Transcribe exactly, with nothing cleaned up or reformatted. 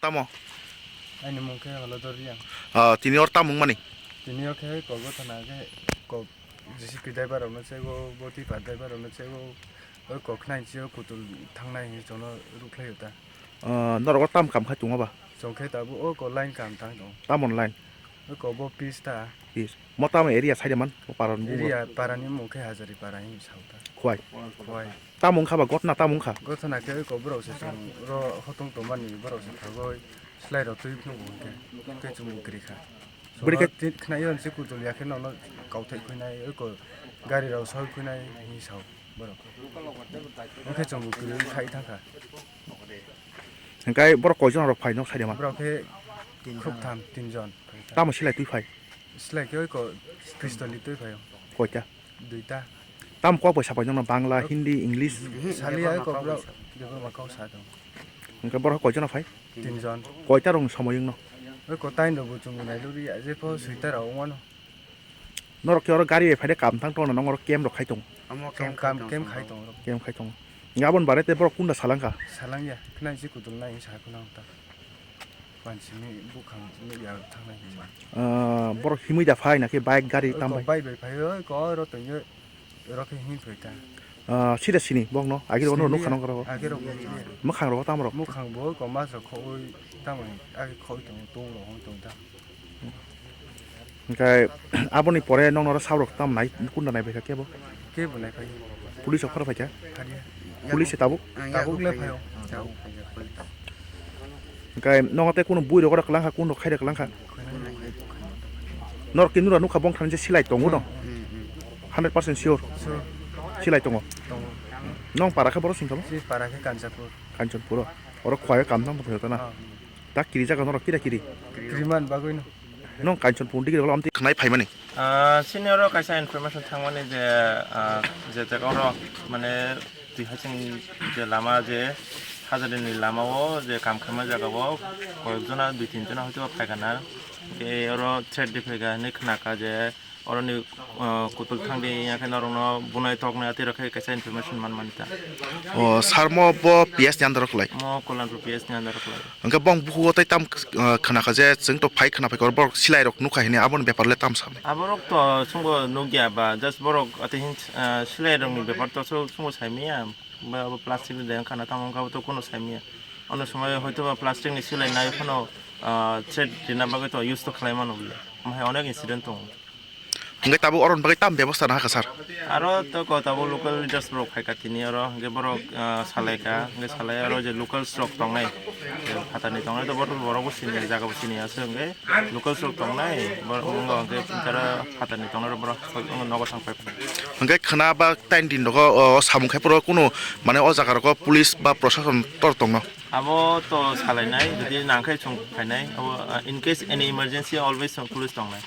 Tamo? Aini mung khe Holodor Riang. Ah, tini or tamung mani? Tini o khe kok gotha na khe kok J C P driver rokno chego, bo tipa driver rokno chego, o kok khnai chio kutul thangnai hinwi chwngno rukhlaio ta. Ah, norok o tam kam khai tongo ba? Chwng khe tabuk o kok line kam tang tongo. Tamon line? O kok bo pista. Pis. Mo tamo area side man, o paron bugo. Area parani mung khe Hazari para hinwi sao ta. Khwai. Khwai. Tamo wngkha ba gotna tamo wngkha? Gotna khe oi kok borok se chwng ro hotung tongmani borok se thagoi slai rok twi phunuk bo hwnkhe tei chwng bo kwrwi kha. Bwrwi khe Chwngno ti-, khna yo se kutul ya khe nono kauthai khuinai oi kok gari rok soi khuinai hinwi sao borok. Hwnkhe chwng bo kwrwi khai thang kha. Hwnkhe borok koi jon rok phai nok side ma? Borok khe khuk tham tin jon. Tamo silai twi phai? Silai khe oi kok pistol ni twi phai o. Koita? Duita. Tam kok bai sapai nokno Bangla, Hindi, English? Saliya oi kok borok Debbarma kok sa tongo. Hwnkhe borok koijono phai? Tinjon. Koita rokni somoi wngno? Oi kok taino bo chwng nai luri ya, jepho soita rok wngmano. Norok khe oro gari bai phaide kam thang tongno, norok camp rok khai tongo? Omo Chwng camp kam, kam camp khai tongo. Camp khai tongo. Hwnkhe aboni bare tei borok kunda salangkha? Salangya, khna si kutul nai sa khna ta. Mansini bukhang nukya thangnai hinwi. Ah, borok himwi da phai na khe bike gari tam bai? Bike bai phai oi ko oro tongyo oro khe himwi phai ta. Ah, sida sini bokno age rogo nukha nang oro. Age rogo. Mwkhang rogo tam rok. Mwkhang bo ko mas rok khoi tam age khoi tong tong rok hoi tong ta. Hwnkhe aboni pore nokno oro sabrok tamo nai, kunda nai bai kha kebo? Kebo nai phai. Police rok pharo phai kha? Phariya. Police se tabuk? Tabuk le phai o. Tabuk phai ya, phai ta. Hwnkhe nokno tei kunu bui rok oro kwlangkha, kunu khai rok kwlangkha? Norok khe nura nukha bongthani je silai tongo no? Hmm, hmm. Hundred percent sure? Sure. Silai tongo? Tongo. Nong para khe boro singkha bo? Si para khe Kanchanpur. Kanchanpur o? Oro khwlai o kam tang tong phai o ta na? Ah. Ta kiri jaga norok kira kiri? Kiriman bagwi no. Nong Kanchanpur digi rok lamti khnai phaimani? Ah, sini oro kaisa information thangmani je, ah, je jaga oro mane twi haching je lama je Hazari ni lama o je kam khaima jaga o koyek jona dui tin jona hoito phaikha na. Tei oro threat de phaikha hinwi khnakha je oroni, ah, kutul thangdi, ya khe norokno bunai toknai atwi rok khe kaisa information man mani ta. O, sir mo bo P S ni under o kwlai? Mo Kollanpur P S ni under o kwlai. Hwnkhe bong bukhugo tei tam, ah, khna kha je chwng to phai khna phaikha borok silai rok nukha hini aboni bepar le tam sa? Aborok to chwngbo nukya ba, just borok atwi hin, ah, silai rokni bepar to chwng, chwngbo saimanya. Ba abo plastic ni de wngkha na, tamo wngkha bo to kuno saimanya. Ono somoi hoito ba plastic ni silai nai phano, ah, threat rina bagwi to use to khlai mano bole. Omo hai onek incident tongo. Hwnkhe tabuk oroni bagwi tam bebosta nahakha, sir? Aro to ko tabuk local leaders rok phaikha tini oro, hwnkhe borok, ah, salaikha, hwnkhe salai aro je locals rok tongnai, je phatani tongnai to borok, borok bo sini, jaga bo sini aswk hwnkhe locals rok tongnai, borok wngkha hwnkhe tara phatani tongnai rok borok nogo thang phai. Hwnkhe khwna ba tain din rogo o samung khai phuru kunu mane o jaga rogo police ba prosason tor tongno? Abo to salainai, jodi nangkhe chwng phainai, abo, ah, in case any emergency always chwng police tongnai.